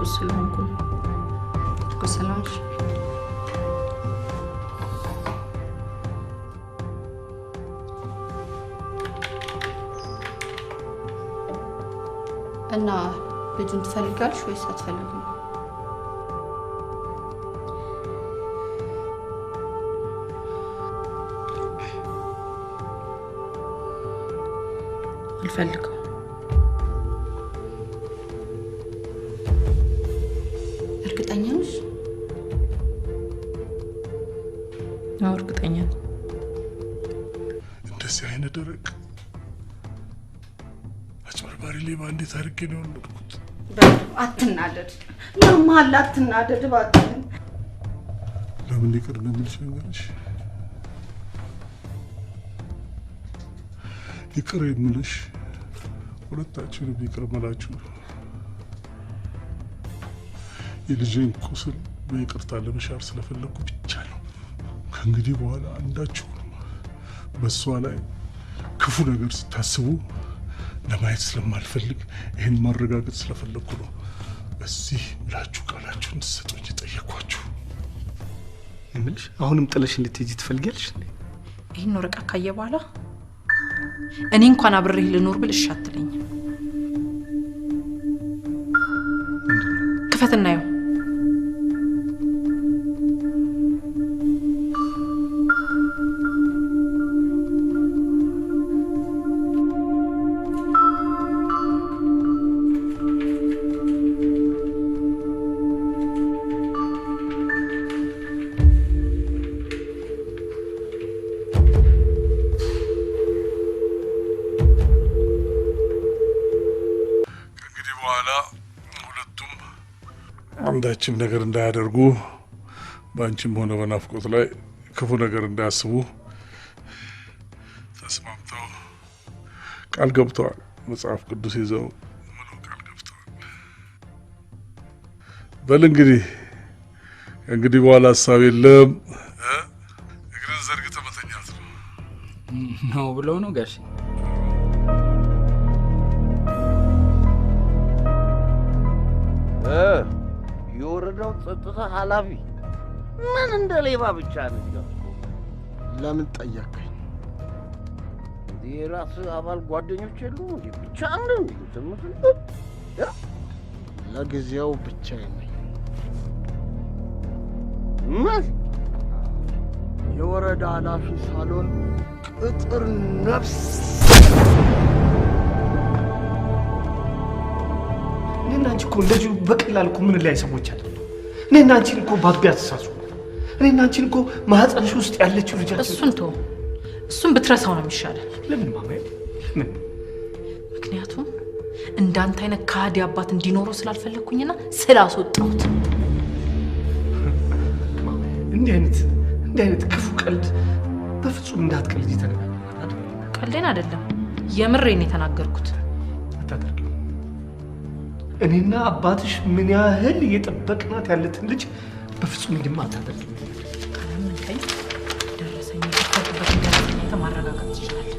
እርጉዝ ስለሆንኩ ነው። እርጉዝ ስለሆንሽ እና ልጁን ትፈልጊያለሽ ወይስ አትፈልጊም? አልፈልገውም። እርግጠኛ ነሽ? አዎ እርግጠኛ ነኝ። እንደዚህ አይነት ደረቅ አጭበርባሪ ሌባ እንዴት አድርጌ ነው የወለድኩት? አትናደድ፣ normal አትናደድ እባክህን። ለምን ይቅር እንደምልሽ ልንገርሽ? ይቅር የምልሽ ሁለታችሁንም ይቅር እምላችሁ የልጄን ቁስል በይቅርታ ለመሻር ስለፈለኩ ብቻ ነው። ከእንግዲህ በኋላ አንዳችሁንም በእሷ ላይ ክፉ ነገር ስታስቡ ለማየት ስለማልፈልግ ይህን ማረጋገጥ ስለፈለኩ ነው በዚህ ምላችሁ ቃላችሁን እንድትሰጡኝ የጠየኳችሁ። የምልሽ አሁንም ጥለሽ እንድትሄጂ ትፈልጊያለሽ እንዴ? ይህን ወረቀት ካየ በኋላ እኔ እንኳን አብሬህ ልኖር ብል እሺ አትለኝም። ክፈት እናየው። ከእንግዲህ በኋላ ሁለቱም አንዳችም ነገር እንዳያደርጉ በአንቺም ሆነ በናፍቆት ላይ ክፉ ነገር እንዳያስቡ ተስማምተው ቃል ገብተዋል። መጽሐፍ ቅዱስ ይዘው ምኑ ቃል ገብተዋል። በል እንግዲህ ከእንግዲህ በኋላ ሀሳብ የለም። እግርን ዘርግተህ መተኛት ነው። ነው ብለው ነው ጋሽ? የወረዳው ጸጥታ ኃላፊ ምን እንደ ሌባ ብቻ ነው? ለምን ጠየቀኝ? የራስ አባል ጓደኞች የሉም እንዴ? ብቻ አንድ እንዴ? ለጊዜው ብቻዬን ነኝ። ምን የወረዳ ኃላፊ ሳሎን ቅጥር ነፍስ እኔና አንቺ እኮ እንደዚሁ በቀላል እኮ ምን ላይ ሰዎች አይደለም። እኔና አንቺን እኮ ባቢ አተሳስሮ እኔና አንቺን እኮ ማህፀንሽ ውስጥ ያለችው ልጃችን እሱን ተወው። እሱን ብትረሳው ነው የሚሻለው። ለምን ማማዬ? ለምን? ምክንያቱም እንዳንተ አይነት ከሃዲ አባት እንዲኖረው ስላልፈለግኩኝና ስላስወጣሁት። እንዲህ አይነት ክፉ ቀልድ በፍጹም እንዳትቀልጂ ተነጋግረናል አይደል? ቀልዴን አይደለም የምሬን የተናገርኩት። አታደርጊው። እኔና አባትሽ ምን ያህል እየጠበቅናት ያለትን ልጅ በፍጹም እንዲማ አታደርጊው። ካላመንከኝ ደረሰኝ የከፈልኩበትን ደረሰኝ አይተህ ማረጋገጥ ትችላለህ።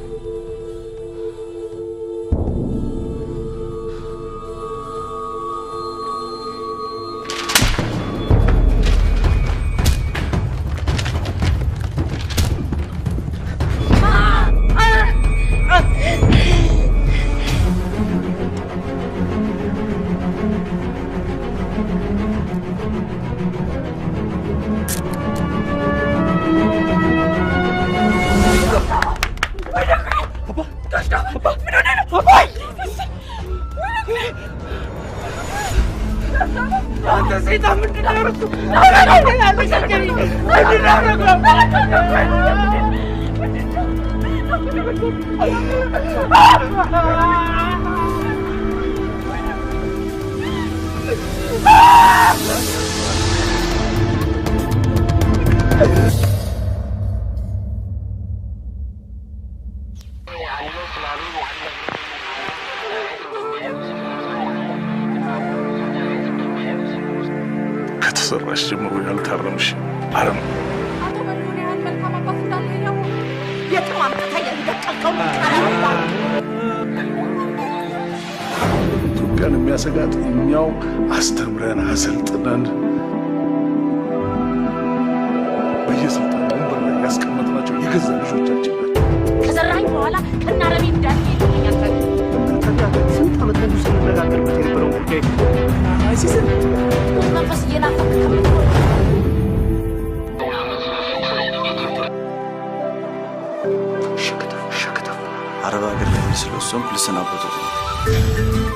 ከተሰራሽ ጀምሮ ያልታረምሽ አረም ኢትዮጵያን የሚያሰጋት እኛው አስተምረን አሰልጥነን በየስልጣን ወንበር ላይ ያስቀመጥናቸው የገዛ ልጆቻችን ናቸው። ከዘራኝ በኋላ ከናረሜ እንዳትሄድ ይለኛል። ታዲያ ስንት ዓመት ሙሉ ስንነጋገርበት የነበረውን ጉዳይ አይሲስም መንፈስ እየናፈቅ ከምትኖር አረብ ሀገር ለመሄድ ስለወሰንኩ ልሰናበትዎት ነው።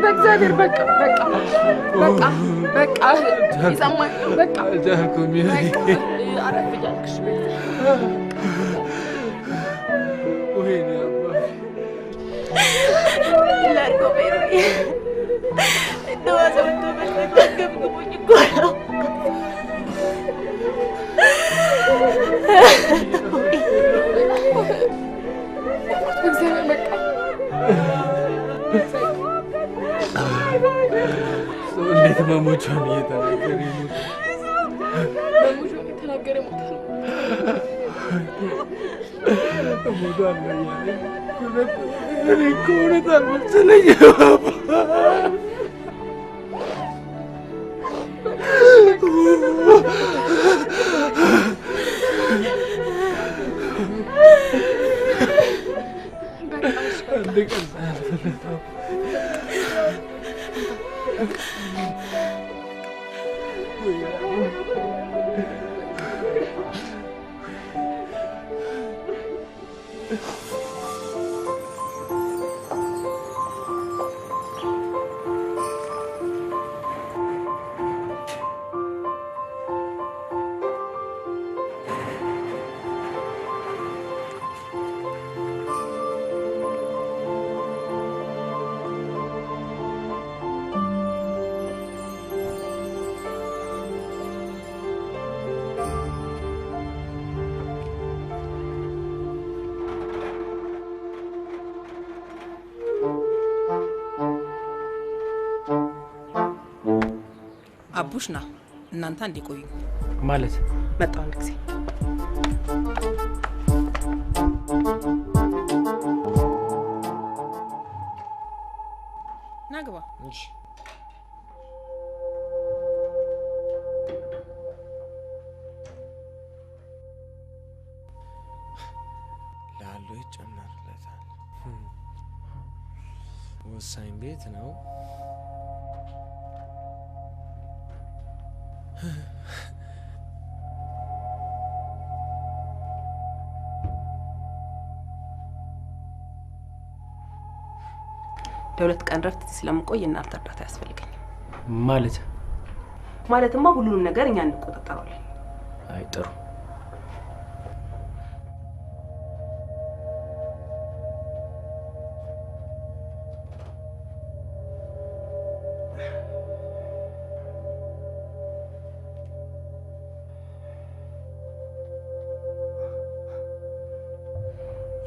በእግዚአብሔር በቃ በቃ በቃ በቃ ይሰማኝ በቃ አረፍ እያልክሽ ላድርገው ቤሩዬ፣ እንደው አዘውቶ መስሎት አንገብግቦኝ እኮ ነው። በእግዚአብሔር በቃ ሰው እንዴት መሞቻውን እየተናገረ ይሞታል? መሞቻውን እየተናገረ ይሞታል። ሞቷል ነው እያለኝ እኔ እኮ እውነት አልመሰለኝም። አንድ ቀን ሳያልፍለት አቡሽ ና፣ እናንተ አንዴ ቆዩ። ማለት መጣሁ አንድ ጊዜ። ና ግባ። ላሉ ይጨመርለታል። ወሳኝ ቤት ነው። ለሁለት ቀን ረፍት ስለምቆይ እናንተ እርዳታ ያስፈልገኛል። ማለት ማለትማ ሁሉንም ነገር እኛ እንቆጣጠራለን። አይ ጥሩ።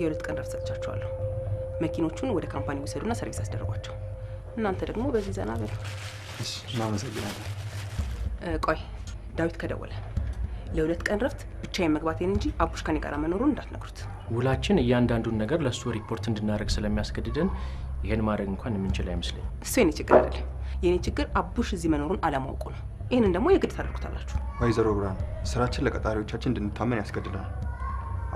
የሁለት ቀን ረፍት ሰጥቻችኋለሁ። መኪኖቹን ወደ company ውሰዱና service አስደርጓቸው። እናንተ ደግሞ በዚህ ዘና በሉ። እሺ፣ እናመሰግናለን። ቆይ ዳዊት ከደወለ ለሁለት ቀን ረፍት ብቻዬን መግባቴን እንጂ አቡሽ ከኔ ጋር መኖሩን እንዳትነግሩት። ውላችን እያንዳንዱን ነገር ለሱ ሪፖርት እንድናደርግ ስለሚያስገድደን ይሄን ማድረግ እንኳን የምንችል አይመስለኝም። እሱ የኔ ችግር አይደለም። የኔ ችግር አቡሽ እዚህ መኖሩን አለማወቁ ነው። ይሄንን ደግሞ የግድ ታደርጉታላችሁ። ወይዘሮ ብርሃን፣ ስራችን ለቀጣሪዎቻችን እንድንታመን ያስገድደናል።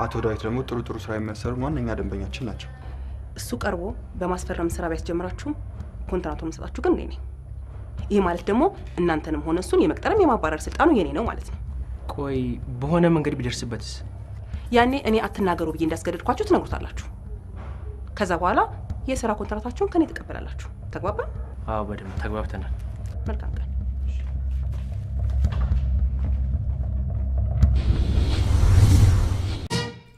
አቶ ዳዊት ደግሞ ጥሩ ጥሩ ስራ የሚያሰሩ ዋነኛ ደንበኛችን ናቸው። እሱ ቀርቦ በማስፈረም ስራ ቢያስጀምራችሁም ኮንትራቱን የምሰጣችሁ ግን እኔ ነኝ። ይህ ማለት ደግሞ እናንተንም ሆነ እሱን የመቅጠርም የማባረር ስልጣኑ የኔ ነው ማለት ነው። ቆይ በሆነ መንገድ ቢደርስበትስ? ያኔ እኔ አትናገሩ ብዬ እንዳስገደድኳችሁ ትነግሩታላችሁ። ከዛ በኋላ የስራ ኮንትራታችሁን ከኔ ትቀበላላችሁ። ተግባባን? አዎ በደንብ ተግባብተናል። መልካም ቀን።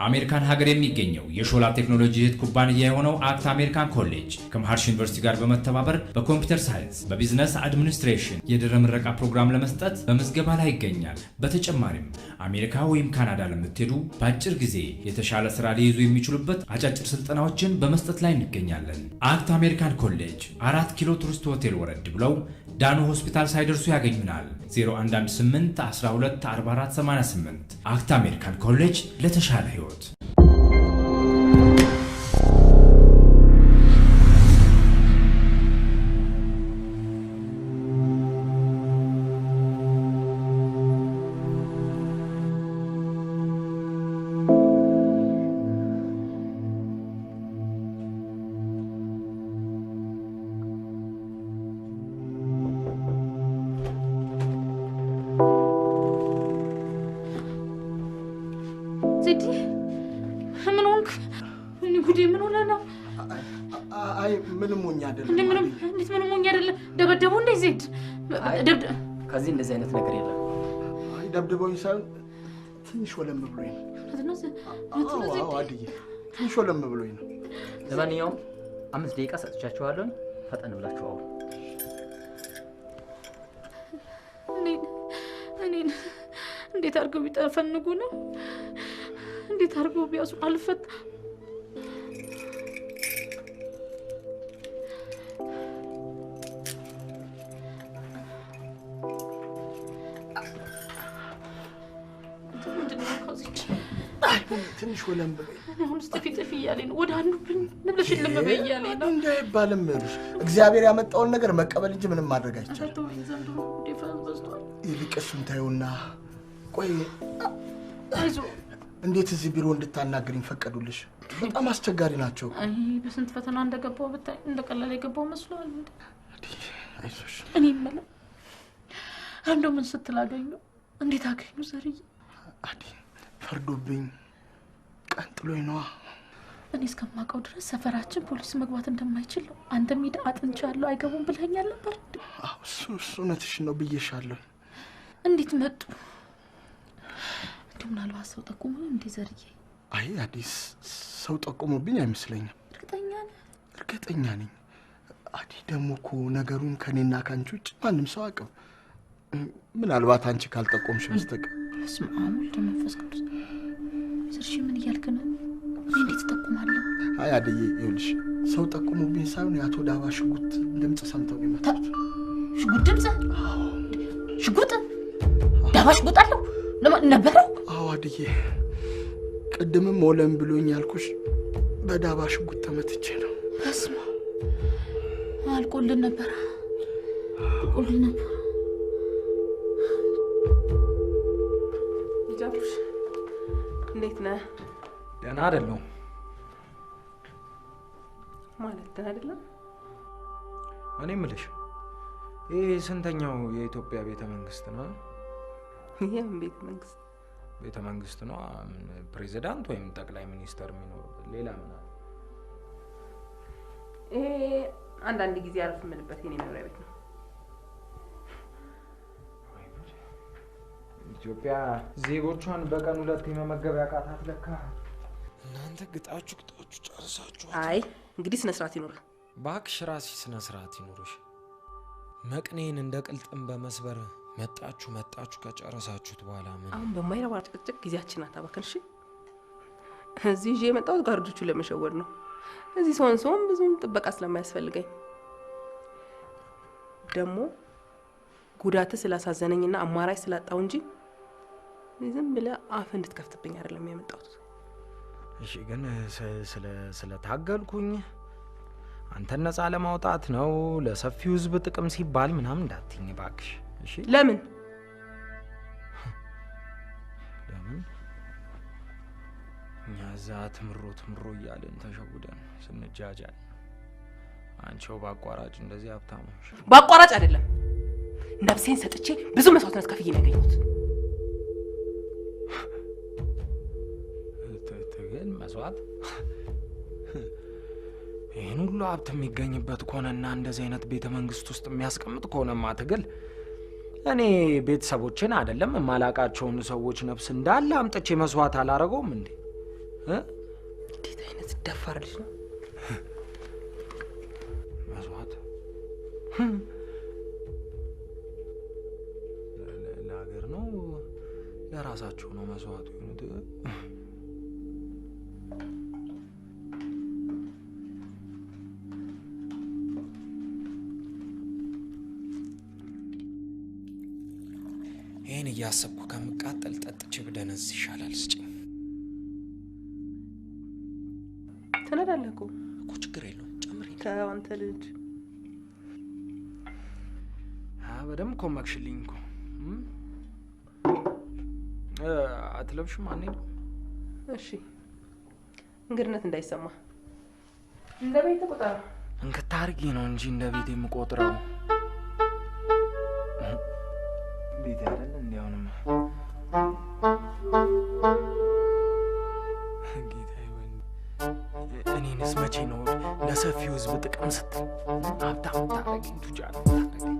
አሜሪካን ሀገር የሚገኘው የሾላ ቴክኖሎጂ እህት ኩባንያ የሆነው አክት አሜሪካን ኮሌጅ ከመሃርሽ ዩኒቨርሲቲ ጋር በመተባበር በ computer science፣ በ business administration የድህረ ምረቃ ፕሮግራም ለመስጠት በምዝገባ ላይ ይገኛል። በተጨማሪም አሜሪካ ወይም ካናዳ ለምትሄዱ በአጭር ጊዜ የተሻለ ስራ ሊይዙ የሚችሉበት አጫጭር ስልጠናዎችን በመስጠት ላይ እንገኛለን። አክት አሜሪካን ኮሌጅ 4 ኪሎ ቱሪስት ሆቴል ወረድ ብለው ዳኑ ሆስፒታል ሳይደርሱ ያገኙናል። 0118 12 44 88 አክት አሜሪካን ኮሌጅ ለተሻለ ህይወት። ዜዲ ምን ሆንክ? እኔ ጉዴ ምን ሆነ ነው? አይ ምንም ሆኜ አይደለም። እንዴ ምንም እንዴት ምንም ሆኜ አይደለም? ደበደቡ እንዴ ዜድ? ከዚህ እንደዚህ አይነት ነገር የለም። አይ ደብድበውኝ ሳይሆን ትንሽ ወለም ብሎኝ ነው። አዎ አድዬ ትንሽ ወለም ብሎኝ ነው። ለማንኛውም 5 ደቂቃ ሰጥቻችኋለሁ። ፈጠን ብላችሁ አውሩ። እኔን እንዴት አድርገው ቢጠፈንጉ ነው? እንዴት አድርገው ቢያሱ አልፈት ትንሽ ወለም ብሎኝ አሁን ጥፊ ጥፊ እያለኝ ነው። ወደ አንዱ ብለሽ ልመበይ እያለኝ ነው። እንዳይባልም ይኸውልሽ እግዚአብሔር ያመጣውን ነገር መቀበል እንጂ ምንም ማድረግ አይቻልም። ይልቅ እሱን ተይውና ቆይ እንዴት እዚህ ቢሮ እንድታናግሪኝ ፈቀዱልሽ? በጣም አስቸጋሪ ናቸው። አይ በስንት ፈተና እንደገባው ብታይ እንደቀላል የገባው መስሎሃል እንዴ? አይዞሽ። እኔ የምለው እንደው ምን ስትል አገኙ? እንዴት አገኙ ዘርዬ? አዲ ፈርዶብኝ ቀን ጥሎኝ ነዋ። እኔ እስከማውቀው ድረስ ሰፈራችን ፖሊስ መግባት እንደማይችል ነው። አንተም ሂደህ አጥንቻለሁ አይገቡም ብለኸኛል ነበር። አዎ እሱ እውነትሽን ነው ብዬሻለሁ። እንዴት መጡ? እንደው ምናልባት ሰው ጠቁሞ እንዴ ዘርዬ? አይ አዲስ ሰው ጠቁሞብኝ አይመስለኝም። እርግጠኛ ነህ? እርግጠኛ ነኝ። አዲ ደግሞ እኮ ነገሩን ከኔና ከአንቺ ውጭ ማንም ሰው አያውቅም። ምናልባት አንቺ ካልጠቆምሽ በስተቀር። በስመ አብ ወወልድ ወመንፈስ ቅዱስ። ዘርሽ ምን እያልክ ነው? እኔ እንዴት እጠቁማለሁ? አይ አድዬ ይኸውልሽ ሰው ጠቁሞብኝ ሳይሆን የአቶ ዳባ ሽጉጥ ድምፅ ሰምተው ነው የመጡት። ሽጉጥ ድምፅ? ሽጉጥ? ዳባ ሽጉጥ አለው ነበረው? አዎ አድዬ፣ ቅድምም ወለም ብሎኝ ያልኩሽ በዳባ ሽጉጥ ተመትቼ ነው። በስመ አብ አልቆልን ነበር፣ አልቆልን ነበር። ልጅ አቡሽ እንዴት ነህ? ደህና አይደለሁም። ማለት ደህና አይደለም? እኔ የምልሽ ይህ ስንተኛው የኢትዮጵያ ቤተ መንግስት ነው? የምን ቤተ መንግስት? ቤተ መንግስት ነው ፕሬዚዳንት ወይም ጠቅላይ ሚኒስተር የሚኖርበት። ሌላ ምን አለ? ይሄ አንዳንድ ጊዜ አረፍ የምልበት የኔ መኖሪያ ቤት ነው። ኢትዮጵያ ዜጎቿን በቀን ሁለት የመመገብ ያቃታት ለካ። እናንተ ግጣችሁ ግጣችሁ ጨርሳችሁ። አይ እንግዲህ ስነ ስርዓት ይኖር። እባክሽ ራስሽ ስነ ስርዓት ይኖርሽ። መቅኔን እንደ ቅልጥም በመስበር መጣችሁ መጣችሁ ከጨረሳችሁት በኋላ ምን አሁን በማይረባ ጭቅጭቅ ጊዜያችን አታባክን። እሺ እዚህ ይዤ የመጣሁት ጋርዶቹን ለመሸወድ ነው። እዚህ ሰውን ሰውን ብዙም ጥበቃ ስለማያስፈልገኝ ደግሞ ጉዳት ስላሳዘነኝና አማራጭ ስላጣው እንጂ ዝም ብለህ አፍ እንድትከፍትብኝ አይደለም ያመጣሁት። እሺ ግን ስለ ስለታገልኩኝ አንተን ነፃ ለማውጣት ነው ለሰፊው ህዝብ ጥቅም ሲባል ምናምን እንዳትኝ እባክሽ። እሺ ለምን ለምን እኛ እዛ ትምሮ ትምሮ እያልን ተሸውደን ስንጃጃል አንቺው በአቋራጭ እንደዚህ ሀብታሞች። በአቋራጭ አይደለም፣ ነፍሴን ሰጥቼ ብዙ መስዋዕትነት ከፍዬ ነው ያገኘሁት። ትግል መስዋዕት ይህን ሁሉ ሀብት የሚገኝበት ከሆነና እንደዚህ አይነት ቤተ መንግስት ውስጥ የሚያስቀምጥ ከሆነማ ትግል እኔ ቤተሰቦችን አይደለም የማላቃቸውን ሰዎች ነፍስ እንዳለ አምጥቼ መስዋዕት አላረገውም እንዴ? እንዴት አይነት ደፋር ልጅ ነው! መስዋዕት ለሀገር ነው ለራሳቸው ነው መስዋዕት የሆኑት። ይህን እያሰብኩ ከምቃጠል ጠጥቼ ብደነዝ ይሻላል። ስጭኝ። ትነዳለህ እኮ እኮ ችግር የለውም ጨምሪ። ተው አንተ ልጅ በደምብ ኮመክሽልኝ እኮ። አትለብሽም? አንሄድም? እሺ እንግድነት እንዳይሰማ እንደ ቤት ቁጠረው። እንክት አድርጌ ነው እንጂ እንደ ቤት የምቆጥረው ቤት አይደል እንዴ? አሁንማ ጌታዬ፣ እኔንስ መቼ ነው ለሰፊው ህዝብ ጥቅም ስትል ሀብታም ታረገኝ ቱጃር ታረገኝ?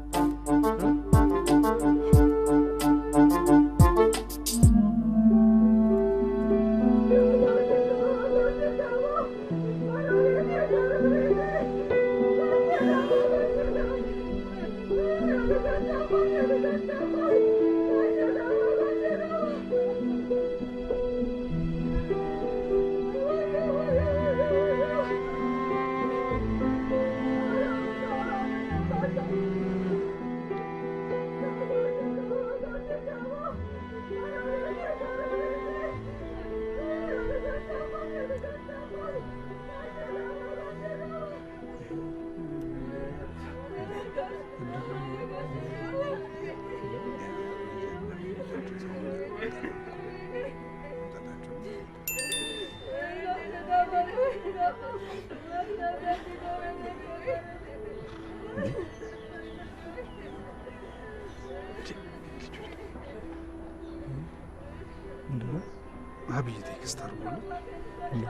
አብይ text አድርጎልኝ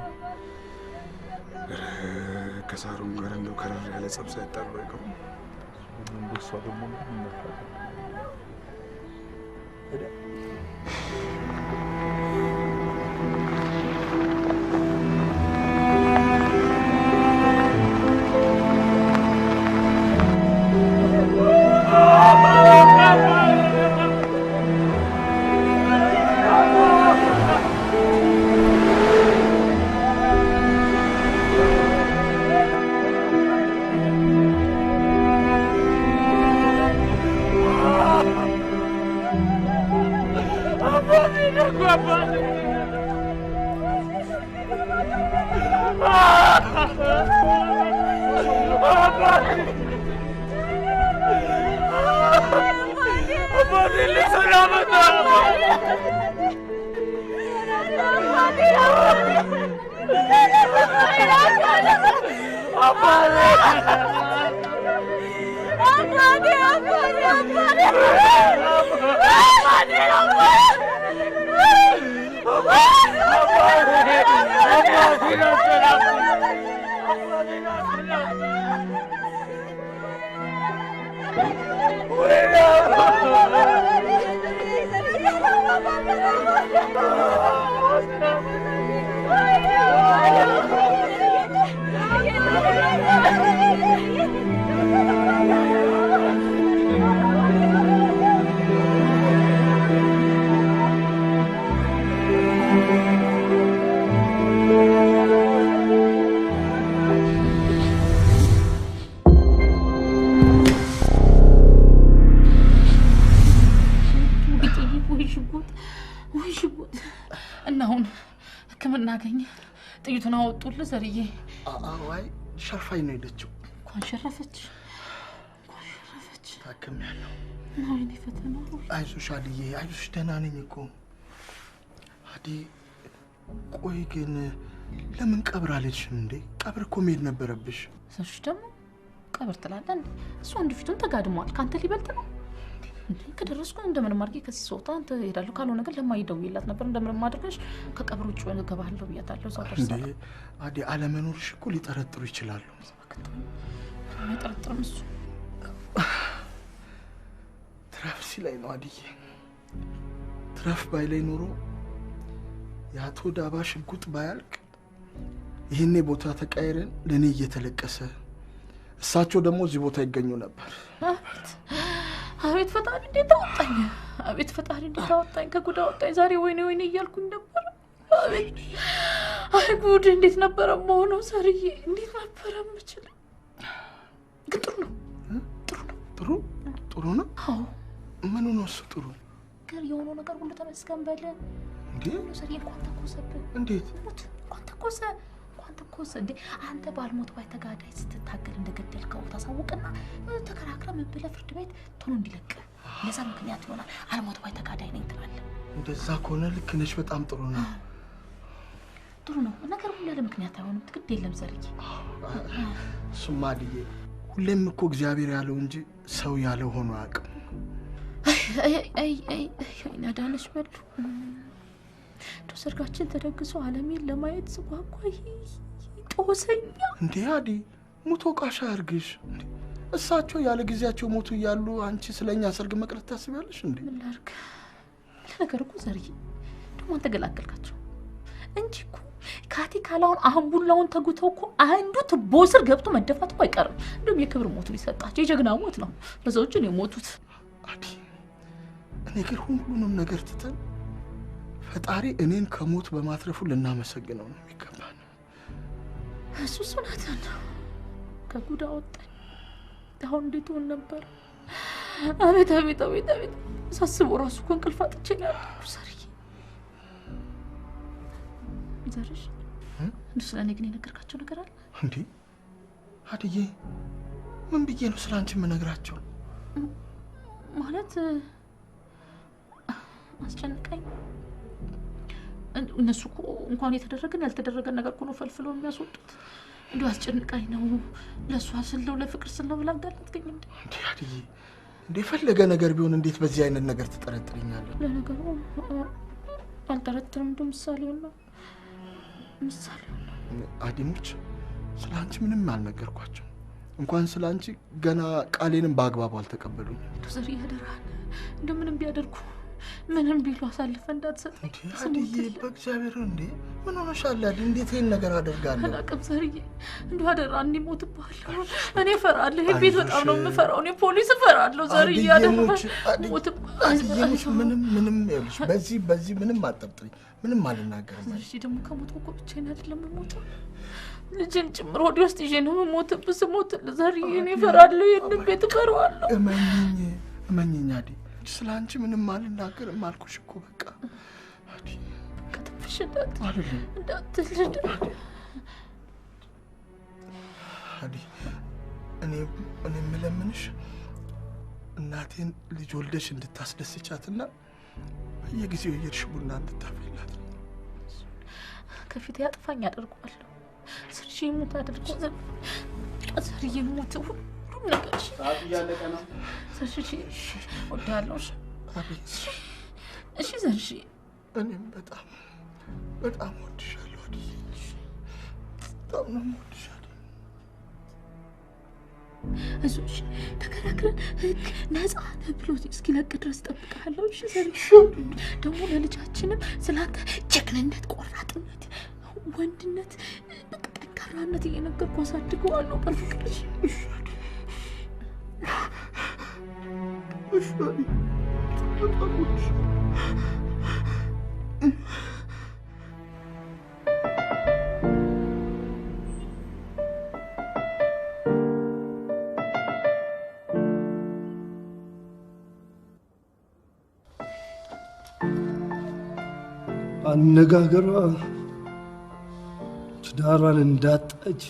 ከሳሮን ጋር እንደው ከረር ያለ ጸብ ሳይጣሉ አይቀሩም። እሷ ደግሞ Abbas! ጥይቱን አወጡልህ ዘርዬ? አይ ሸርፋኝ ነው የሄደችው። እንኳን ሸረፈች፣ እንኳን ሸረፈች። ታክሜያለሁ። ወይኔ ፈተና። አይዞሽ አድዬ፣ አይዞሽ ደህና ነኝ እኮ አዲ። ቆይ ግን ለምን ቀብር አልሄድሽም እንዴ? ቀብር እኮ መሄድ ነበረብሽ። ዘርሽ ደግሞ ቀብር ትላለህ እንዴ? እሱ አንድ ፊቱን ተጋድሟል። ከአንተ ሊበልጥ ነው። ከደረስኩ እንደምንም አድርጌ ከዚህ ስወጣ አንተ እሄዳለሁ፣ ካልሆነ ግን ለማዬ ደውዬላት ነበር። እንደምንም አድርገሽ ከቀብር ውጭ እገባለሁ ብያታለሁ። እዛው ደርሳለሁ። አዲ አለመኖርሽ እኮ ሊጠረጥሩ ይችላሉ። አይጠረጥርም እሱ። ትረፍ ሲለኝ ነው አዲዬ። ትረፍ ባይለኝ ኖሮ የአቶ ዳባ ሽጉጥ ባያልቅ ይህኔ ቦታ ተቃይረን ለእኔ እየተለቀሰ እሳቸው ደግሞ እዚህ ቦታ ይገኙ ነበር። አቤት አቤት ፈጣሪ እንዴት አወጣኝ! አቤት ፈጣሪ እንዴት አወጣኝ! ከጉድ አወጣኝ። ዛሬ ወይኔ ወይኔ እያልኩኝ ነበር። አቤት አይ ጉድ! እንዴት ነበረ መሆነው ሰርዬ? እንዴት ነበረ የምችለው? ግን ጥሩ ነው፣ ጥሩ ነው፣ ጥሩ ጥሩ ነው። አዎ ምኑ ነው እሱ ጥሩ? ግን የሆነው ነገር ሁሉ ተመስገን በል። እንዴ ሰርዬ እንኳን ተኮሰብህ። እንዴት ሙት! እንኳን ተኮሰ ተኮሰ እንዴ! አንተ ባልሞት ባይ ተጋዳይ ስትታገል እንደገደልከው ታሳውቅና ተከራክረ ምን ብለህ ፍርድ ቤት ቶሎ እንዲለቅ ለዛ ምክንያት ይሆናል። አልሞት ባይ ተጋዳይ ነኝ ትላለህ። እንደዛ ከሆነ ልክ ነሽ። በጣም ጥሩ ነው፣ ጥሩ ነው። ነገር ሁሉ ያለ ምክንያት አይሆንም። ግድ የለም ዘርዬ። እሱማ አድዬ ሁሌም እኮ እግዚአብሔር ያለው እንጂ ሰው ያለው ሆኖ አያውቅም። አይ አይ አይ አዳነሽ በሉ እንደው ሰርጋችን ተደግሶ አለሜን ለማየት ስጓጓ ጦሰኛ። እንዴ አዲ ሙቶ ቃሻ አርግሽ። እሳቸው ያለ ጊዜያቸው ሞቱ እያሉ አንቺ ስለኛ ሰርግ መቅረት ታስቢያለሽ እንዴ? ምን ላድርግ? ለነገሩ እኮ ዘርዬ ደግሞ አንተ ገላገልካቸው እንጂ እኮ ካቲ ካላውን አምቡላውን ተጉተው እኮ አንዱ ትቦ ስር ገብቶ መደፋት እኮ አይቀርም። እንደውም የክብር ሞት ነው የሰጣቸው፣ የጀግና ሞት ነው። በሰዎች ነው የሞቱት። አዲ እኔ ግን ሁሉንም ነገር ትተን ፈጣሪ እኔን ከሞት በማትረፉ ልናመሰግነው ነው የሚገባን። እሱ እውነትህን ነው። ከጉድ አወጣኝ። አሁን እንዴት ሆን ነበር? አቤት አቤት አቤት አቤት! ሳስበው እራሱ እኮ እንቅልፍ አጥቼ ነው ያደርኩት። ዘርዬ ዘርሽ፣ እንደው ስለ እኔ ግን የነገርካቸው ነገር አለ እንዴ? አድዬ ምን ብዬ ነው ስለ አንቺ የምነግራቸው? ማለት አስጨንቀኝ። እነሱ እኮ እንኳን የተደረገን ያልተደረገን ነገር እኮ ነው ፈልፍለው የሚያስወጡት። እንደው አስጨንቃኝ ነው ለእሷ ስል ነው ለፍቅር ስል ነው ብላ አጋለጥከኝ እንዴ? እንዴ አድዬ እንዴ የፈለገ ነገር ቢሆን እንዴት በዚህ አይነት ነገር ትጠረጥሪኛለሽ? ለነገሩ አልጠረጥርም። እንደው ምሳሌውን ነው ምሳሌውን ነው። አዲሞች ስለ አንቺ ምንም አልነገርኳቸው። እንኳን ስለ አንቺ ገና ቃሌንም በአግባቡ አልተቀበሉኝ። እንደው ዘርዬ አደራህን፣ እንደው ምንም ቢያደርጉ ምንም ቢሉ አሳልፈህ እንዳትሰጠኝ። አድዬ በእግዚአብሔር እንዴ ምን ሆነሻል? እንዴት ይሄን ነገር አደርጋለሁ? አላውቅም ዘርዬ፣ እንደው አደራ እንዲሞትብሃለሁ። እኔ እፈራለሁ። ይሄን ቤት በጣም ነው የምፈራው። እኔ ፖሊስ እፈራለሁ ዘርዬ፣ አደራ ሞትብሃለሁ። ምንም ምንም ይኸውልሽ፣ በዚህ በዚህ ምንም አትጠርጥሪ፣ ምንም አልናገርም። ዘርዬ ደግሞ ከሞትኩ እኮ ብቻዬን አይደለም የምሞተው፣ ልጄን ጭምር ሆዴ ውስጥ ይዤ ነው የምሞትብህ። ስሞትልህ ዘርዬ እኔ እፈራለሁ። ይሄንን ቤት እፈራዋለሁ። እመኚኝ፣ እመኚኝ አዲ ስለ አንቺ ምንም አልናገርም አልኩሽ እኮ በቃ። አዲ ከትንፍሽ እንዳትል አዲ እኔ የምለምንሽ እናቴን ልጅ ወልደሽ እንድታስደስቻትና በየጊዜው እየሄድሽ ቡና እንድታፈይላት ነው። ከፊቴ አጥፋኝ አደርገዋለሁ። ዘርዬ ሙት አድርጎ ዘርዬ ሙት ሁሉም ነገር ሰዓቱ እያለቀ ነው። ዘርሽ እወድሃለሁ። እሺ ዘርሽ፣ እኔም በጣም በጣም እወድሻለሁ አድዬ፣ በጣም ነው የምወድሽ። አይዞሽ፣ ተከራክረን ህግ ነፃ ነህ ብሎ እስኪለቅ ድረስ እጠብቅሃለሁ። እሺ ዘሪ፣ ደግሞ ለልጃችንም ስላንተ ጀግንነት፣ ቆራጥነት፣ ወንድነት፣ በቃ ጠንካራነት እየነገርኩ አሳድገዋለሁ በፍቅር። እሺ እሺ በጣም እወድሻለሁ። አነጋገሯ ትዳሯን እንዳጣች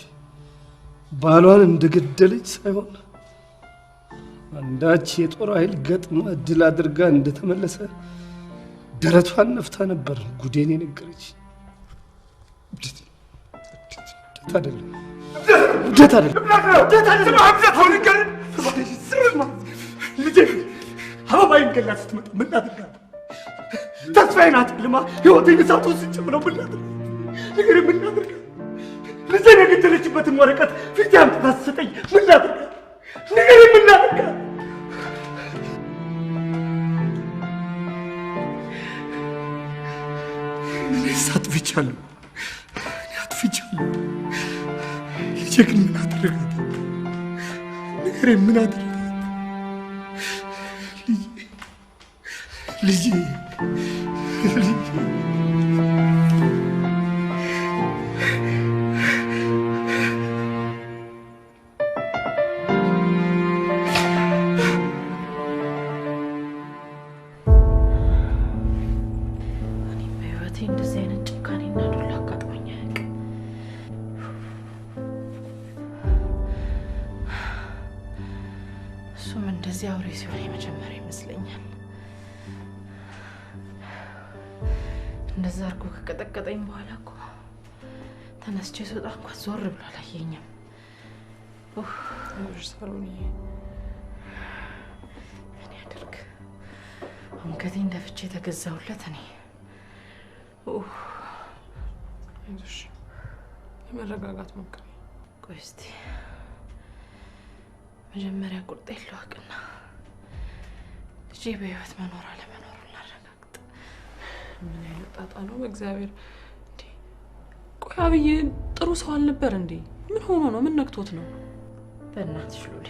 ባሏን እንደገደለች ሳይሆን አንዳች የጦር ኃይል ገጥማ ድል አድርጋ እንደተመለሰ ደረቷን ነፍታ ነበር ጉዴን የነገረች። እብደት አይደለም፣ እብደት አይደለም፣ እብደት አይደለም። ልጄ አበባዬን ገላ ስትመጣ ምን ላድርጋት? ተስፋዬን አጨልማ ሕይወቴን እሳት ውስጥ ጨምረው ምን ላድርግ? ንገረኝ፣ ምን ላድርግ? ልጄን የገደለችበትን ወረቀት ፊቴ አምጥታ ስትሰጠኝ ምን ላድርግ? ንገረኝ፣ ምን ላድርግ? እኔስ አጥፍቻለሁ፣ እኔ አጥፍቻለሁ። ልጄ ግን ምን አደረጋት? ንገረኝ፣ ምን አደረጋት? ልጄ ልጄ በህይወቴ እንደዚህ አይነት ጭካኔና ዱላ አጋጥሞኝ አያውቅም። እሱም እንደዚህ አውሬ ሲሆን የመጀመሪያ ይመስለኛል። እንደዛ አድርጎ ከቀጠቀጠኝ በኋላ እኮ ተነስቼ ስወጣ እንኳን ዞር ብሎ አላየኝም። ሳሮንዬ፣ ምን ያደርግ አንገቴን ደፍቼ የተገዛሁለት እኔ። አይዞሽ፣ ለመረጋጋት ሞክሪ። ቆይ እስቲ መጀመሪያ ቁርጤን ልወቅና ልጄ በህይወት መኖር አለመኖሩን ላረጋግጥ። ምን አይነት ጣጣ ነው በእግዚአብሔር! እንዴ ቆይ አብዬ ጥሩ ሰው አልነበር እንዴ? ምን ሆኖ ነው? ምን ነክቶት ነው? በእናትሽ ሉሌ፣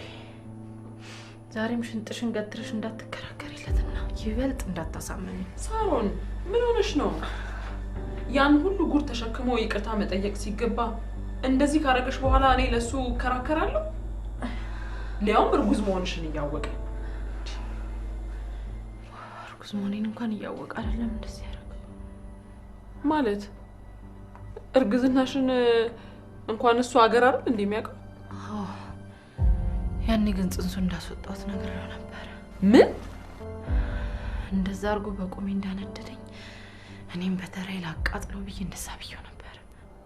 ዛሬም ሽንጥሽን ገትረሽ እንዳትከራከሪለትና ይበልጥ እንዳታሳመኝ። ሳሮን ምን ሆነሽ ነው? ያን ሁሉ ጉድ ተሸክሞ ይቅርታ መጠየቅ ሲገባ እንደዚህ ካረገሽ በኋላ እኔ ለሱ እከራከራለሁ? ሊያውም እርጉዝ መሆንሽን እያወቀ። እርጉዝ መሆኔን እንኳን እያወቀ አይደለም እንደዚህ ያደረገው። ማለት እርግዝናሽን እንኳን እሱ ሀገር አይደል እንዴ የሚያውቀው? አዎ፣ ያኔ ግን ጽንሱ እንዳስወጣሁት ነግሬው ነበር። ምን? እንደዛ አድርጎ በቁሜ እንዳነደደኝ እኔም በተራዬ ላቃጥለው ብዬ እንደዛ ብዬው ነበር።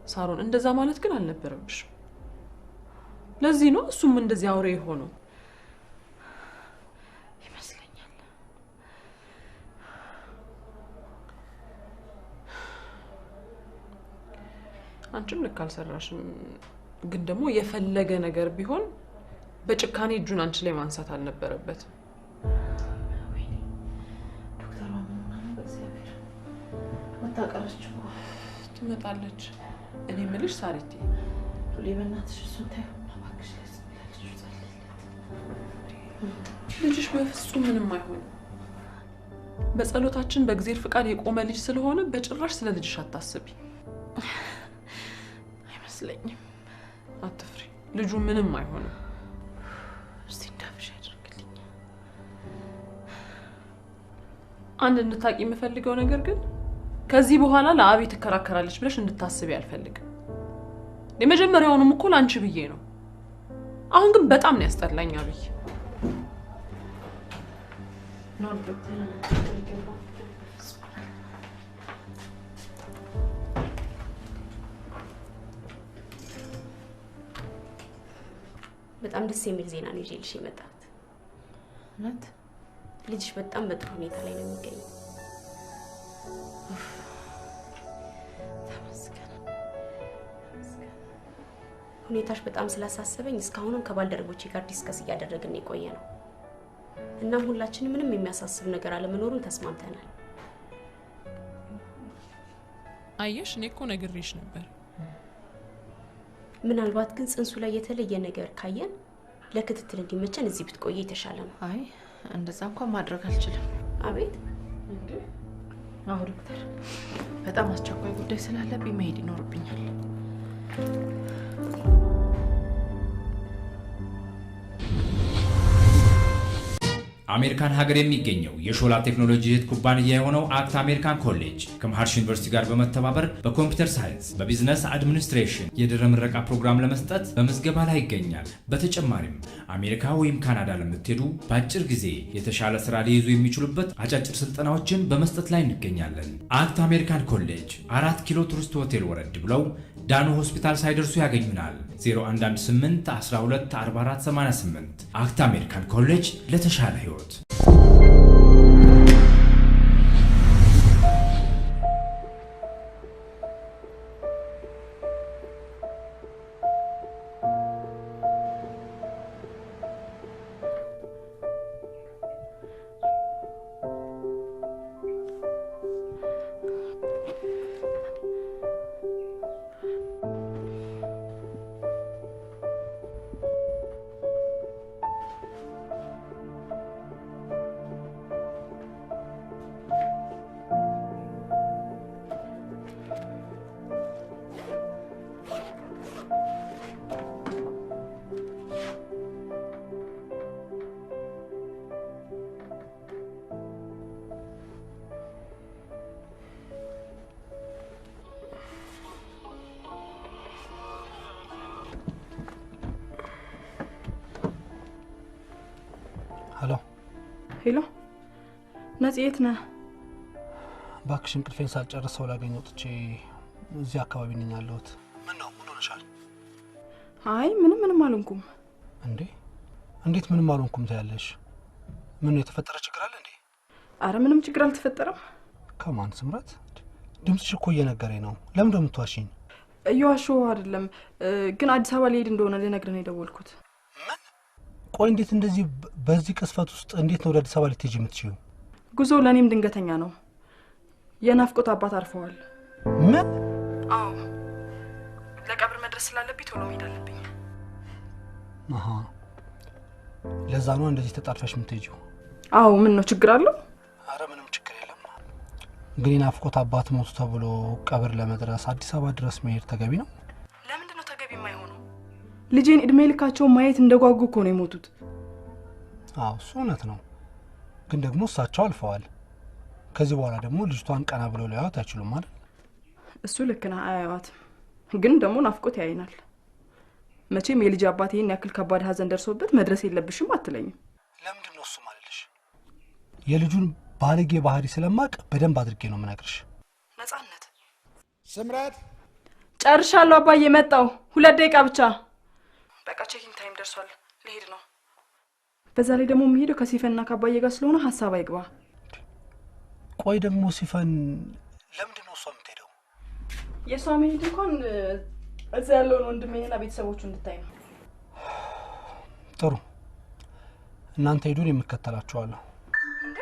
ሳሮን እንደዛ ማለት ግን አልነበረብሽም። ለዚህ ነው እሱም እንደዚህ አውሬ የሆነው ይመስለኛል። አንቺም ልክ አልሰራሽም። ግን ደግሞ የፈለገ ነገር ቢሆን በጭካኔ እጁን አንቺ ላይ ማንሳት አልነበረበትም። ዶክተሯ ምን ሆና ነው? በእግዚአብሔር ወታቀረች እኮ። ትመጣለች። እኔ የምልሽ ሳሪቴ፣ ሉሌ በእናትሽ እሱን ታይሆና እባክሽ ለልጁ ጸልይለት። ልጅሽ በፍጹም ምንም አይሆንም። በጸሎታችን በእግዚአብሔር ፍቃድ የቆመ ልጅ ስለሆነ በጭራሽ ስለ ልጅሽ አታስቢ። አይመስለኝም። አትፍሪ፣ ልጁ ምንም አይሆንም። እስቲ እንዳፍሽ ያድርግልኝ። አንድ እንድታቂ የምፈልገው ነገር ግን ከዚህ በኋላ ለአቤ ትከራከራለች ብለሽ እንድታስቢ አልፈልግም። የመጀመሪያውንም እኮ ለአንቺ ብዬ ነው። አሁን ግን በጣም ነው ያስጠላኝ አብይ። በጣም ደስ የሚል ዜና ነው ይዤልሽ የመጣሁት። እውነት? ልጅሽ በጣም በጥሩ ሁኔታ ላይ ነው የሚገኘው። ተመስገን ተመስገን። ሁኔታሽ በጣም ስላሳሰበኝ እስካሁንም ከባልደረቦቼ ጋር discuss እያደረግን የቆየ ነው። እናም ሁላችንም ምንም የሚያሳስብ ነገር አለመኖሩን ተስማምተናል። አየሽ፣ እኔ እኮ ነግሬሽ ነበር። ምናልባት ግን ጽንሱ ላይ የተለየ ነገር ካየን ለክትትል እንዲመቸን እዚህ ብትቆይ የተሻለ ነው። አይ እንደዛ እንኳን ማድረግ አልችልም። አቤት። አዎ ዶክተር፣ በጣም አስቸኳይ ጉዳይ ስላለብኝ መሄድ ይኖርብኛል። አሜሪካን ሀገር የሚገኘው የሾላ ቴክኖሎጂ እህት ኩባንያ የሆነው አክት አሜሪካን ኮሌጅ ከመሃርሽ ዩኒቨርሲቲ ጋር በመተባበር በ computer science፣ በ business administration የድህረ ምረቃ ፕሮግራም ለመስጠት በምዝገባ ላይ ይገኛል። በተጨማሪም አሜሪካ ወይም ካናዳ ለምትሄዱ በአጭር ጊዜ የተሻለ ስራ ሊይዙ የሚችሉበት አጫጭር ስልጠናዎችን በመስጠት ላይ እንገኛለን። አክት አሜሪካን ኮሌጅ 4 ኪሎ ቱሪስት ሆቴል ወረድ ብለው ዳኑ ሆስፒታል ሳይደርሱ ያገኙናል። 0118 12 44 88። አክት አሜሪካን ኮሌጅ ለተሻለ ህይወት። ሄሎ ሄሎ፣ ነፂ የት ነህ? እባክሽ እንቅልፌን ሳልጨርስ ሰው ላገኝ ወጥቼ እዚህ አካባቢ ነኝ ያለሁት። ምን ነው? ምን ሆነሻል? አይ ምንም አልሆንኩም። እንዴ እንዴት ምንም አልሆንኩም ትያለሽ? ምን ነው የተፈጠረ ችግር አለ እንዴ? አረ ምንም ችግር አልተፈጠረም። ከማን ስምረት? ድምፅሽ እኮ እየነገረኝ ነው። ለምን ደሞ የምትዋሺኝ? እየዋሸሁ አይደለም፣ ግን አዲስ አበባ ልሄድ እንደሆነ ልነግርህ ነው የደወልኩት። ቆይ እንዴት እንደዚህ በዚህ ቅስፈት ውስጥ እንዴት ነው ወደ አዲስ አበባ ልትሄጂ የምትችይው? ጉዞ ለኔም ድንገተኛ ነው። የናፍቆት አባት አርፈዋል። ምን? አዎ ለቀብር መድረስ ስላለብኝ ቶሎ መሄድ አለብኝ። አሃ ለዛ ነው እንደዚህ ተጣድፈሽ የምትሄጂው? አዎ። ምን ነው ችግር አለው? አረ ምንም ችግር የለም። ግን የናፍቆት አባት ሞቱ ተብሎ ቀብር ለመድረስ አዲስ አበባ ድረስ መሄድ ተገቢ ነው? ለምንድን ነው ተገቢ የማይሆነው? ልጄን እድሜ ልካቸው ማየት እንደጓጉ እኮ ነው የሞቱት። አዎ እሱ እውነት ነው። ግን ደግሞ እሳቸው አልፈዋል። ከዚህ በኋላ ደግሞ ልጅቷን ቀና ብለው ሊያዩት አይችሉም አይደል? እሱ ልክ ነህ፣ አያዩዋትም። ግን ደግሞ ናፍቆት ያይናል። መቼም የልጅ አባት ይሄን ያክል ከባድ ሀዘን ደርሶበት መድረስ የለብሽም አትለኝም። ለምንድን ነው እሱ ማለልሽ? የልጁን ባለጌ ባህሪ ስለማቅ በደንብ አድርጌ ነው የምነግርሽ። ነፃነት ስምረት፣ ጨርሻለሁ አባዬ፣ መጣሁ። 2 ደቂቃ ብቻ። በቃ checking time ደርሷል፣ ልሄድ ነው። በዛ ላይ ደግሞ የምሄደው ከሲፈንና ከአባዬ ጋር ስለሆነ ሀሳብ አይግባ። ቆይ ደግሞ ሲፈን ለምንድን ነው እሷ የምትሄደው? የእሷ መሄድ እንኳን እዛ ያለውን ወንድሜንና ቤተሰቦቹ እንድታይ ነው። ጥሩ፣ እናንተ ሂዱን፣ የምከተላችኋለሁ። እንዴ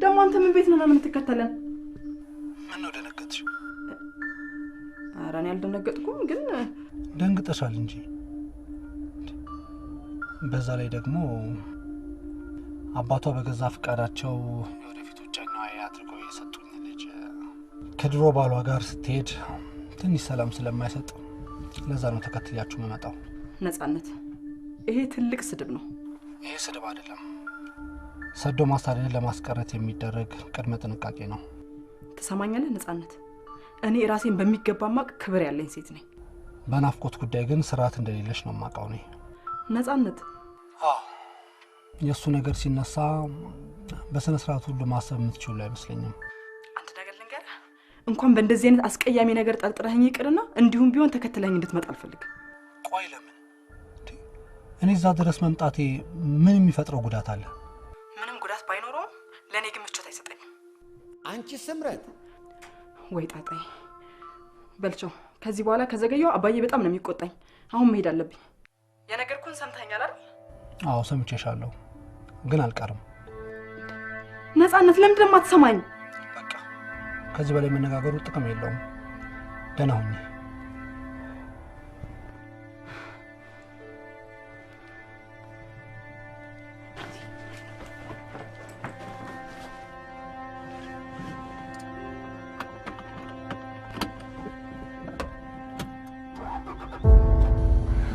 ደግሞ አንተ ምን ቤት ነው የምትከተለን? ምን ነው ደነገጥሽ? ኧረ እኔ አልደነገጥኩም፣ ግን ደንግጠሻል እንጂ። በዛ ላይ ደግሞ አባቷ በገዛ ፈቃዳቸው የወደፊት እጮኛዋ አድርገው የሰጡኝ ልጅ ከድሮ ባሏ ጋር ስትሄድ ትንሽ ሰላም ስለማይሰጥ ለዛ ነው ተከትያችሁ የምመጣው። ነፃነት፣ ይሄ ትልቅ ስድብ ነው። ይሄ ስድብ አይደለም፣ ሰዶ ማሳደድን ለማስቀረት የሚደረግ ቅድመ ጥንቃቄ ነው። ትሰማኛለህ ነፃነት? እኔ ራሴን በሚገባ ማቅ ክብር ያለኝ ሴት ነኝ። በናፍቆት ጉዳይ ግን ስርዓት እንደሌለሽ ነው የማውቀው እኔ። ነፃነት፣ አዎ የእሱ ነገር ሲነሳ በስነ ስርዓት ሁሉ ማሰብ የምትችሉ አይመስለኝም። አንድ ነገር ልንገርህ፣ እንኳን በእንደዚህ አይነት አስቀያሚ ነገር ጠርጥረኸኝ ይቅርና እንዲሁም ቢሆን ተከትለኸኝ እንድትመጣ አልፈልግም። ቆይ ለምን እኔ እዛ ድረስ መምጣቴ ምን የሚፈጥረው ጉዳት አለ? ምንም ጉዳት ባይኖረውም ለእኔ ግን ምቾት አይሰጠኝም። አንቺ ስምረት፣ ወይ ጣጣዬ። በልቸው፣ ከዚህ በኋላ ከዘገየው አባዬ በጣም ነው የሚቆጣኝ። አሁን መሄድ አለብኝ። የነገርኩህን ሰምተኸኛል አይደል? አዎ ሰምቼሻለሁ፣ ግን አልቀርም። ነፃነት፣ ለምንድን ነው የማትሰማኝ? በቃ ከዚህ በላይ መነጋገሩ ጥቅም የለውም። ደህና ሁኚ።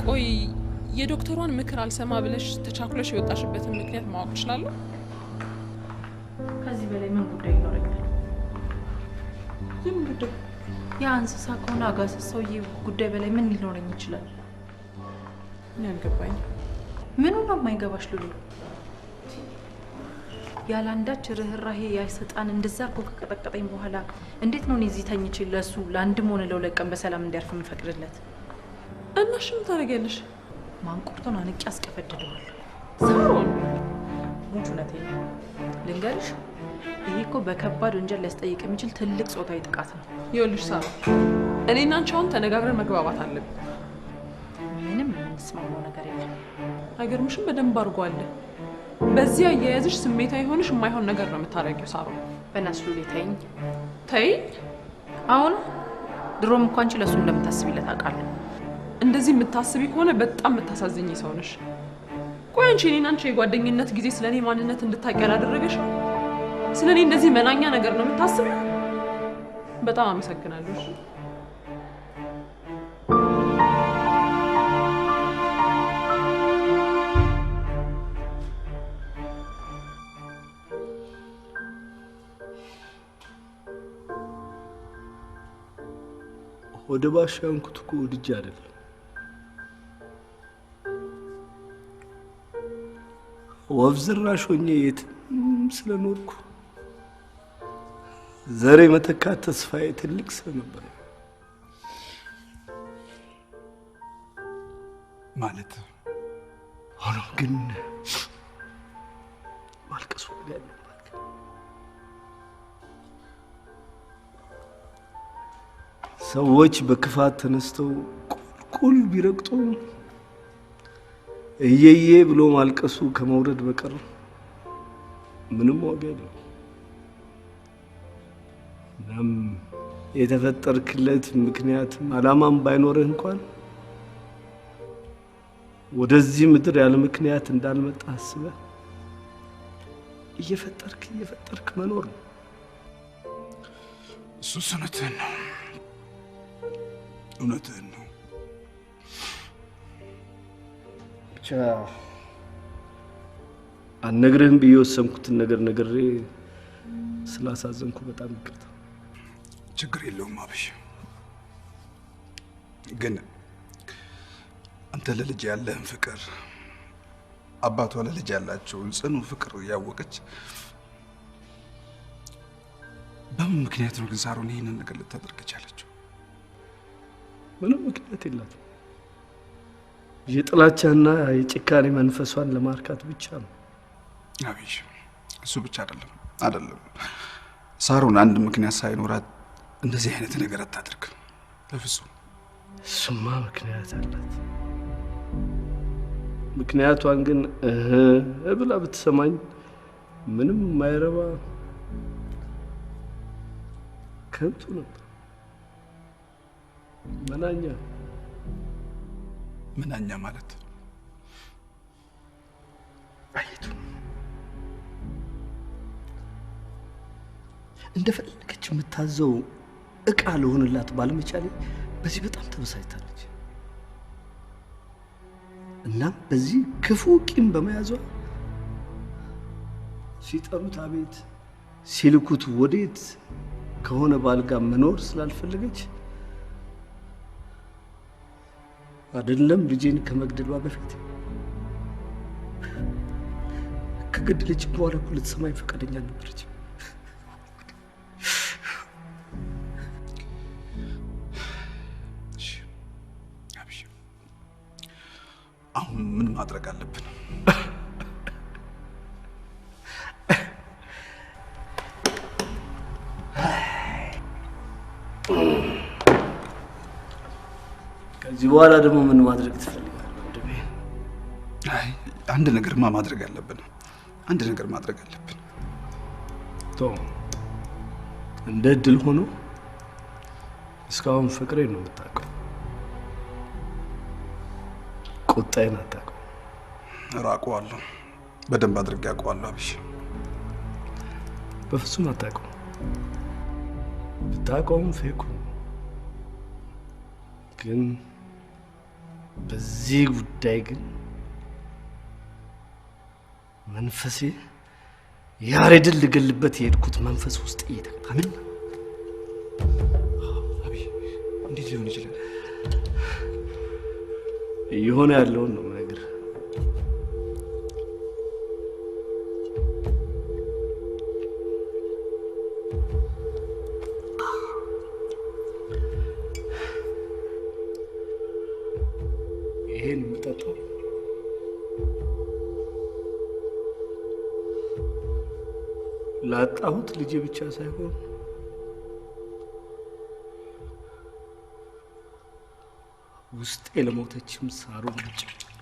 ቆይ የዶክተሯን ምክር አልሰማ ብለሽ ተቻኩለሽ የወጣሽበትን ምክንያት ማወቅ እችላለሁ? ከዚህ በላይ ምን ጉዳይ ይኖረኛል? ዝም ጉዳይ? ያ እንስሳ ከሆነ አጋሰስ ሰውዬ ጉዳይ በላይ ምን ሊኖረኝ ይችላል? እኔ አልገባኝም። ምኑ ነው የማይገባሽ ሉሉ? ያለ አንዳች ርህራሄ ያ ሰይጣን እንደዛ አድርጎ ከቀጠቀጠኝ በኋላ እንዴት ነው እኔ እዚህ ተኝቼ ለእሱ ለአንድም ሆነ ለሁለት ቀን በሰላም እንዲያርፍ የምፈቅድለት? እና እሺ ምን ታደርጊያለሽ? ማንቁርቱን አንቄ አስቀፈድደዋለሁ። ሳሮን ሙች፣ እውነቴን ነው ልንገርሽ፣ ይሄ እኮ በከባድ ወንጀል ሊያስጠይቅ የሚችል ትልቅ ጾታዊ ጥቃት ነው። ይኸውልሽ ሳሮን፣ እኔና አንቺ አሁን ተነጋግረን መግባባት አለብን። ምንም የምንስማማው ነገር የለም። አይገርምሽም? በደንብ አድርጎ አለ። በዚህ አያያዝሽ ስሜታዊ ሆነሽ የማይሆን ነገር ነው የምታደርጊው ሳሮን። በእናትሽ ሉሌ ተይኝ። ተይኝ? አሁን ድሮም እኮ አንቺ ለእሱ እንደምታስቢለት አውቃለሁ። እንደዚህ የምታስቢ ከሆነ በጣም የምታሳዝኝ ሰው ነሽ። ቆይ አንቺ እኔና አንቺ የጓደኝነት ጊዜ ስለኔ ማንነት እንድታውቂ ያላደረገሽ ነው? ስለኔ እንደዚህ መናኛ ነገር ነው የምታስቢው? በጣም አመሰግናለሁ። እሺ ወደ ባሻ ያንኩት እኮ ወድጄ አይደለም። ወፍ ዘራሽ ሆኜ የትም ስለኖርኩ ዘሬ መተካት ተስፋዬ ትልቅ ስለነበረ ማለት ሆኖም ግን ማልቀሱ ዋጋ የለውም። ሰዎች በክፋት ተነስተው ቁልቁል ቢረግጡ እየዬ ብሎ ማልቀሱ ከመውረድ በቀር ምንም ዋጋ የለውም። እናም የተፈጠርክለት ምክንያትም ዓላማም ባይኖርህ እንኳን ወደዚህ ምድር ያለ ምክንያት እንዳልመጣ አስበህ እየፈጠርክ እየፈጠርክ መኖር ነው። እሱስ እውነትህን ነው፣ እውነትህን ነው። ብቻ አልነግርህም ብዬ የወሰንኩትን ነገር ነግሬ ስላሳዘንኩ በጣም ይቅርታ። ችግር የለውም አብሽ። ግን አንተ ለልጅ ያለህን ፍቅር፣ አባቷ ለልጅ ያላቸውን ጽኑ ፍቅር እያወቀች በምን ምክንያት ነው ግን ሳሮን ይህንን ነገር ልታደርግ የቻለችው? ምንም ምክንያት የላትም። የጥላቻና የጭካኔ መንፈሷን ለማርካት ብቻ ነው። አብሽ፣ እሱ ብቻ አይደለም አይደለም። ሳሮን አንድ ምክንያት ሳይኖራት እንደዚህ አይነት ነገር አታደርግም በፍጹም። እሱማ ምክንያት አላት። ምክንያቷን ግን እህ ብላ ብትሰማኝ ምንም የማይረባ ከንቱ ነበር። መናኛ መናኛ ማለት አየቱ እንደፈለገች የምታዘው እቃ ልሆንላት ባለመቻሌ በዚህ በጣም ተበሳጭታለች። እናም በዚህ ክፉ ቂም በመያዟ ሲጠሩት አቤት ሲልኩት ወዴት ከሆነ ባል ጋር መኖር ስላልፈለገች አይደለም ልጄን ከመግደሏ በፊት ከገደለች በኋላ እኮ ልትሰማኝ ፈቃደኛ አልነበረች። አሁን ምን ማድረግ አለብን? ከዚህ በኋላ ደግሞ ምን ማድረግ ትፈልጋለህ ወንድሜ? አይ አንድ ነገርማ ማድረግ አለብን። አንድ ነገር ማድረግ አለብን። ቶም፣ እንደ እድል ሆኖ እስካሁን ፍቅሬን ነው የምታውቀው፣ ቁጣዬን አታውቀው። ኧረ አውቀዋለሁ፣ በደንብ አድርጌ አውቀዋለሁ አብሽ። በፍጹም አታውቀውም። ብታውቀውም ፌኩ ግን በዚህ ጉዳይ ግን መንፈሴ ያሬድን ልገልበት የሄድኩት መንፈስ ውስጥ እየተቃጠለ አብይ፣ እንዴት ሊሆን ይችላል? እየሆነ ያለውን ነው የምነግርህ። ይሄን የምጠጣው ላጣሁት ልጄ ብቻ ሳይሆን ውስጤ ለሞተችም ሳሮን ጭምር።